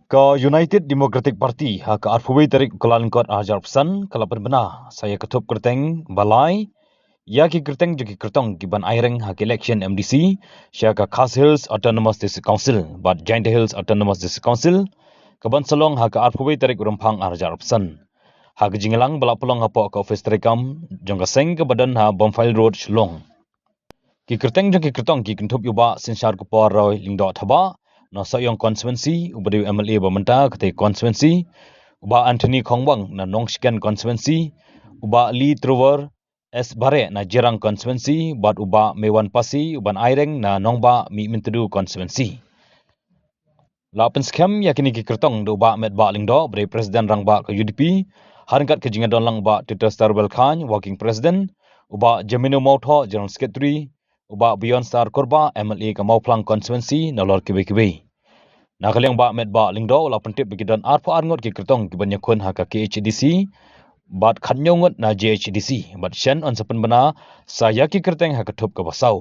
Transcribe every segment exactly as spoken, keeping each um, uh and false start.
Ka United Democratic Party ha ka arphew tarik u Kyllalyngkot arhajar arphew san ka la pynbna sa ïa ka thup kyrteng ba lai ïa ki kyrteng jong ki kyrtong ki ban aireng ha ka election M D C sha ka Khasi Hills Autonomous District Council bad Jaintia Hills Autonomous District Council ka ban sa long ha ka arphew tarik u Rymphang arhajar arphew san. Ha ka jingïalang ba la pynlong hapoh ka ophis treikam jong ka seng ka ba don ha Bonfire Road, Shillong. Ki kyrteng jong ki kyrtong ki kynthup ïa u Bah Synshar Kupar Roy Lyngdoh Thabah na Sohiong Constituency, uba dei u M L A ba mynta katei constituency, u Bah Anthony Khongwang na Nongshken Constituency, u Bah Lee Trevor S Bareh na Jirang Constituency, bad u Bah Meiwon Passy u ban aireng na Nongbah Mihmyntdu Constituency. La pynskhem ïa kine ki kyrtong da u Bah Metbah Lyngdoh, ba dei President Rangbah ka U D P, ha ryngkat ka jingïadon lang u Bah Tutor Star Welkhane, Working President, u Bah Jamino Mawthoh, General Secretary, u Bah Beyondstar Kurbah, M L A ka Mawphlang Constituency, nalor kiwei kiwei. Na ka liang u Bah Metbah Lyngdoh u la pyntip ba ki don arphew ar ngut ki kyrtong ki ban ïakhun ha ka K H A D C bad khathynñiew ngut na J H A D C, bad shen yn sa pynbna sa ïa ki kyrteng ha ka thup ka ba saw.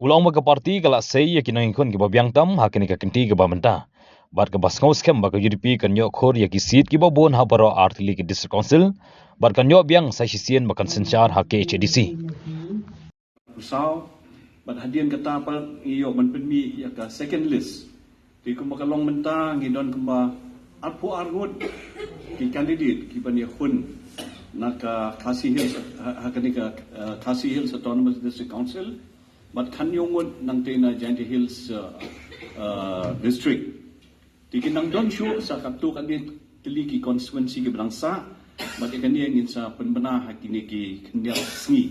U la ong ba ka party ka la sei ïa ki nongïakhun ki ba biang tam ha kane ka kynti ka ba mynta, bad ka ba sngewskhem ba ka U D P kan ïoh khur ïa ki seat ki ba bun ha baroh ar tylli ki District Council, bad kan ïoh biang sa shisien ba kan synshar ha K H A D C. Saw, bad hadien kata pat ngi ïoh ban pynmih ïa ka second list. Te kumba ka long mynta ngi don kumba arphew ar ngut ki candidate ki ban ïakhun na ka Khasi Hills, ha, ha kane ka, eh, Khasi Hills Autonomous District Council, bad khathynñiew ngut nangta na Jaintia Hills, eh, eh, District. Te ki nang don shuh sa katto katne tylli ki constituency ki ba nang sah, bad ïa kane ngin sa pynbna ha kine ki khyndiat sngi.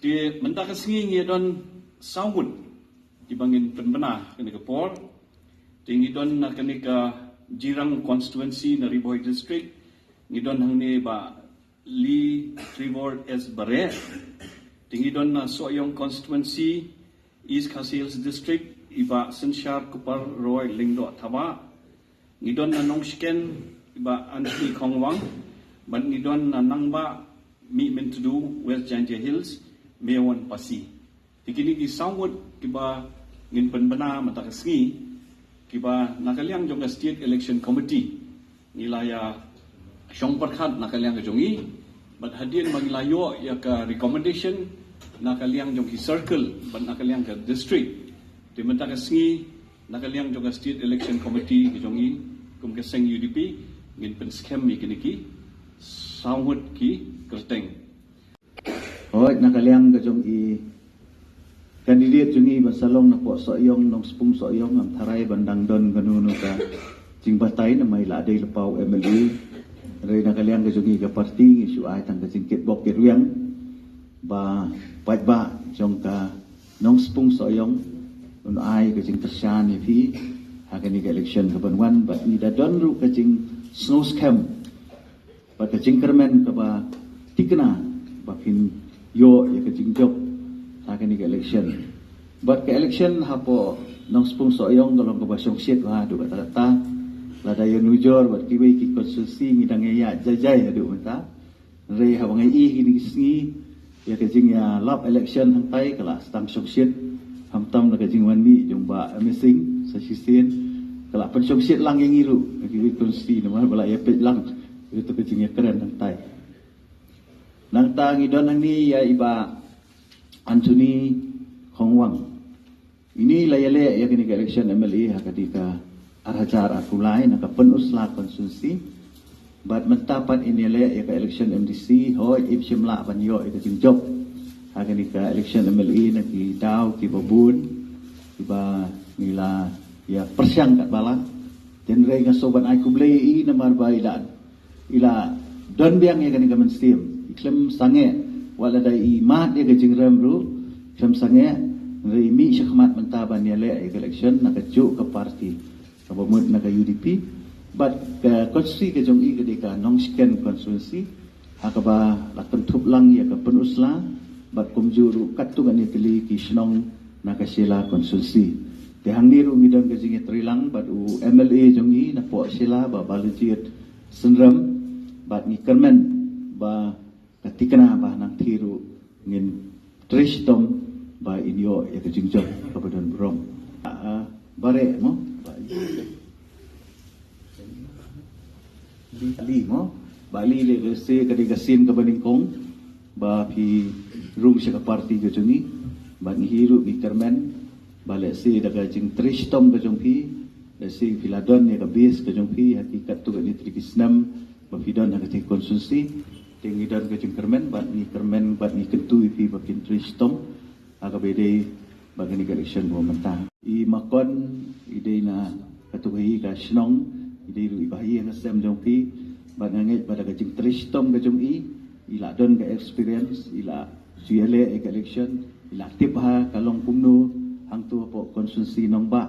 Te mynta ka sngi ngi don saw ngut ki ba ngin pynbna kane ka por. Te ngi don na kane ka Jirang constituency na Ri Bhoi District, ngi don hangne Bah Lee Trevor S Bareh. Te ngi don na Sohiong constituency, East Khasi Hills District, i Bah Synshar Kupar Roy Lyngdoh Thabah. Ngi don na Nongshken, i Bah Anthony Khongwang. Bad ngi don na Nongbah Mihmyntdu, West Jaintia Hills, Meiwon Passy. Te kine ki saw ngut ki ba ngin pynbna mynta ka sngi, ki ba na ka liang jong ka State Election Committee ngi la ïa shong pyrkhat na ka liang ka jong ngi, bad hadien ba ngi la ïoh ïa ka recommendation na ka liang jong ki circle bad na ka liang ka district. Te mynta ka sngi na ka liang jong ka State Election Committee ka jong ngi, kum ka seng U D P, ngin pynskhem ïa kine ki saw ngut ki kyrteng. Hooid, na ka liang ka jong i candidate jong i ban sa long na poh Sohiong, Nongspung Sohiong, ngam tharai ban dang don kano kano ka jingbatai namar i la dei lypa u M L A. Hynrei na ka liang ka jong i ka party ngi shu ai tang ka jingkitbok kitrwiang ba paidbah jong ka Nongspung Sohiong un ai ka jingkyrshan ïa phi ha kane ka election ka ban wan, bad ngi da don ruh ka jingsngewskhem bad ka jingkyrmen ka ba thikna ba phin ïoh ïa ka jingjop ha kane ka election. Bad ka election hapoh Nongspung Sohiong ka long ka ba shongshit bha haduh katta. Lada ïa nujor bad kiwei ki constituency ngi dang ïa ïaid jai jai haduh mynta. Hynrei haba nga ïohi kine ki sngi ïa ka jingïalap election hangtai ka la sdang shongshit, khamtam na ka jingwan mih jong Bah Amazing sa shisien, ka la pynshongshit lang ïa ngi ruh ha kiwei ki constituency namar ba la ïa peit lang ïa ka jingïakren hangtai. Nangta ngi don hangne ïa i Bah Anthony Khongwang. Ini la ïaleh ïa kane ka election M L A ha kane ka ar hajar arphew lai na ka Pynursla constituency. Bad mynta pat in ïaleh ïa ka election M D C, hooid im shym lah ban ïoh ïa ka jingjop ha kane ka election M L A na ki daw ki ba bun ki ba ngi la ïa pyrshang katba lah. Hynrei nga sngewbha ban ai khublei ïa i namar ba i la i la don biang ïa kane ka mynsiem. I khlem sangeh, wat lada i mad ïa ka jingrem ruh, khlem sangeh, hynrei i mih shakhmat mynta ban ïaleh ïa ka election na kajuh ka party, kaba mut na ka U D P. Bad ka constituency ka jong i ka dei ka Nongshken constituency, ha kaba la kynthup lang ïa ka Pynursla, bad kumjuh ruh katto katne tylli ki shnong na ka Shella constituency. Te hangne ruh ngi don ka jingïatreilang bad u M L A jong ngi na poh Shella Bah Balajied Synrem, bad ngi kyrmen ba ka thikna ba nangthie ruh ngin trei shitom ba in ïoh ïa ka jingjop kaba don burom. Ah, Bareh mo? Bah, Bah Li mo, Bah Li, lehse ka dei ka sien kaba nyngkong ba phi rung sha ka party ka jong ngi. Bad ngi hi ruh ngi kyrmen ba lehse da ka jingtrei shitom ka jong phi, lehse phi la don ïa ka base ka jong phi ha ki katto katne tylli ki snem ba phi don ha ka jingkonstituensi. Te ngi don ka jingkyrmen bad ngi kyrmen bad ngi kyntu ïa phi ba phin trei shitom ha kaba ïadei bad kane ka election ba mynta. I Makon i dei na katto hi ka shnong, i dei ruh i bahaïing ha sem jong phi. Bad nga ngeit ba da ka jingtrei shitom ka jong i, i la don ka experience, i la ju ïaleh ïa ka election, i la tip ha ka long kumno hangto hapoh konstituensi Nongbah.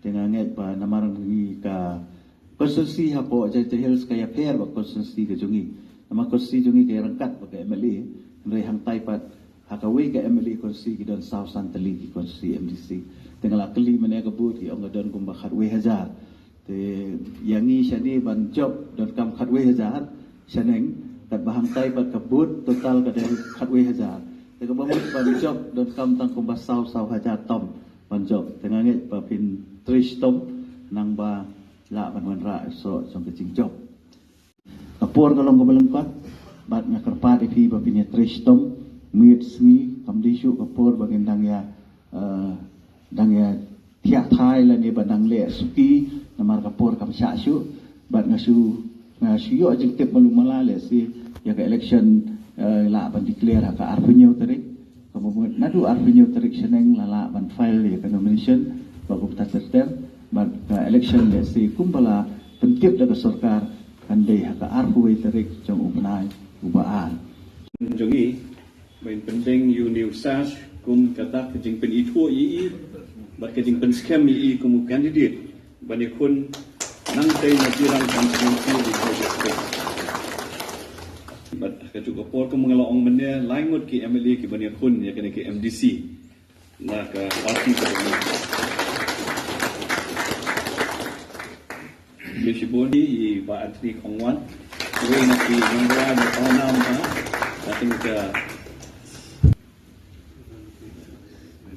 Te nga ngeit ba namar ngi ka konstituensi hapoh Jaintia Hills ka ïapher bad konstituensi ka jong ngi. Namar konstituensi jong ngi ka ïaryngkat bad ka M L A, hynrei hangtai pat ha kawei ka M L A konstituensi ki don saw san tylli ki konstituensi M D C. Te nga la kylli mynne ka vote, ki ong ka don kumba khatwei hajar. Te ïa ngi shane ban jop donkam khatwei hajar shaneng, katba hangtai pat ka vote total ka dei khatwei hajar. Te kaba mut ban jop donkam tang kumba saw saw hajar tom ban jop. Te nga ngeit ba phin trei shitom nangba lah ban wanrah ïa soh jong ka jingjop. Ka por ka long kaba lyngkot bad nga kyrpad ïa phi ba phin ïa trei shitom. Miet sngi kam dei shuh ka por ba ngin dang ïa, eh, dang ïa thiah thai lane ba dang leh suki, namar ka por kam shah shuh. Bad nga shu, nga shu ïoh jingtip malu mala, lehse ïa ka election, eh, lah ban declare ha ka arphew hynñiew tarik. Kaba mut naduh arphew hynñiew tarik shaneng la lah ban file ïa ka nomination bad kumta ter ter. Bad ka election lehse kumba la pyntip da ka sorkar kan dei ha ka arphew wei tarik jong u bnai uba ar. Jong i, ba in pyndeng ïa une u sas kum kata ka jingpynithuh ïa i bad ka jingpynskhem ïa i kum u candidate ban ïakhun nangtei na Jirang Constituency Ri Bhoi District. Bad ha kajuh ka por, kum nga la ong mynne, lai ngut ki M L A ki ban ïakhun ïa kane ka M D C na ka party ka jong ngi. Ïa shibun i Bah Anthony Ongwan, uwei na ki nongbah na Pawnam, ha ka kane ka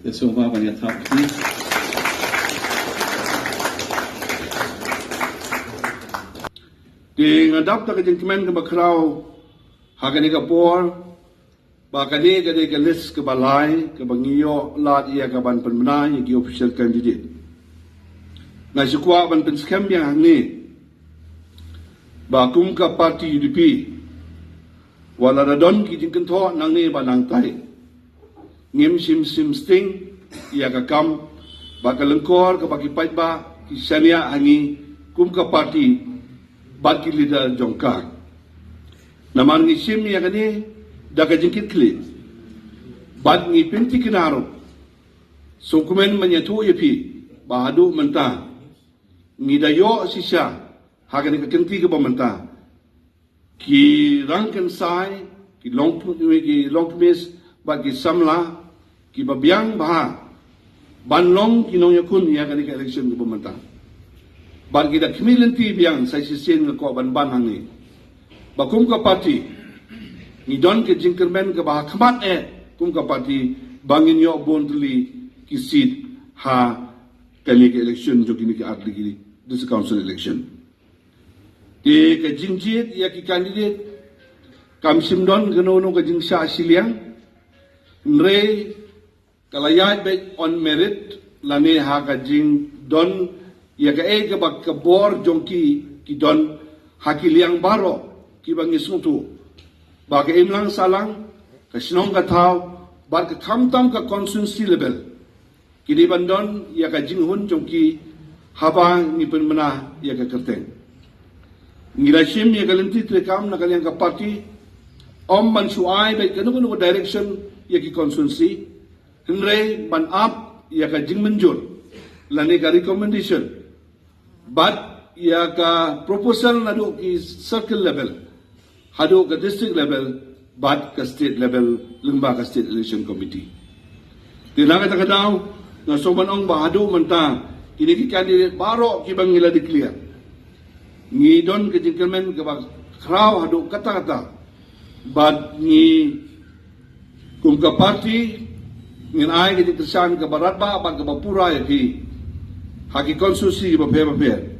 Te sngewbha ban ïa thap ïa ki. Te nga dap da ka jingkmen kaba khraw ha kane ka por ba kane ka dei ka list kaba lai kaba ngi ïoh lad ïa ka ban pynbna ïa ki official candidate. Nga shu kwah ban pynskhem biang hangne ba kum ka party U D P, wat la da don ki jingkynthoh nangne bad nangtai, ngim shym shym sting ïa ka kam bad ka lyngkor kaba ki paidbah ki shaniah ha ngi kum ka party bad ki leader jong ka. Namar ngi shim ïa kane da ka jingkitkhlieh bad ngi pynthikna ruh. Sngewkmen ban ïathuh ïa phi ba haduh mynta ngi da ïoh shisha ha kane ka kynti kaba mynta ki rangkynsai, ki long, ki longkmie bad ki samla kiba biang bha ban long ki nongïakhun ïa kane ka election kaba mynta. Bad ki da khmih lynti biang sa shisien nga kwah ban ban hangne ba kum ka party ngi don ka jingkyrmen kaba ha khmat eh kum ka party ba ngin ïoh bun tylli ki seat ha kane ka election jong kine ki artylli ki District Council election. Te ka jingjied ïa ki candidate kam shym don kano kano ka jingshah shiliang, hynrei ka la ïaid beit on merit lane ha ka jingdon ïa kaei kaba ka bor jong ki ki don ha ki liang baroh kiba ngi sngewthuh ba ka imlang sahlang, ka shnong ka thaw bad ka khamtam ka constituency level ki dei ban don ïa ka jinghun jong ki haba ngi pynbna ïa ka kyrteng. Ngi la shim ïa ka lynti treikam na ka liang ka party, ym ban shu ai beit kano kano ka direction ïa ki constituency, hynrei ban ap ïa ka jingmynjur lane ka recommendation bad ïa ka proposal naduh ki circle level haduh ka district level bad ka state level lyngba ka State Election Committee. Te na kata ka daw nga sngewbha ban ong ba haduh mynta kine ki candidate baroh kiba ngi la declare ngi don ka jingkyrmen kaba khraw haduh katta katta. Bad ngi kum ka party ngin ai ka jingkyrshan kaba radbah bad kaba pura ïa phi ha ki constituency bapher bapher.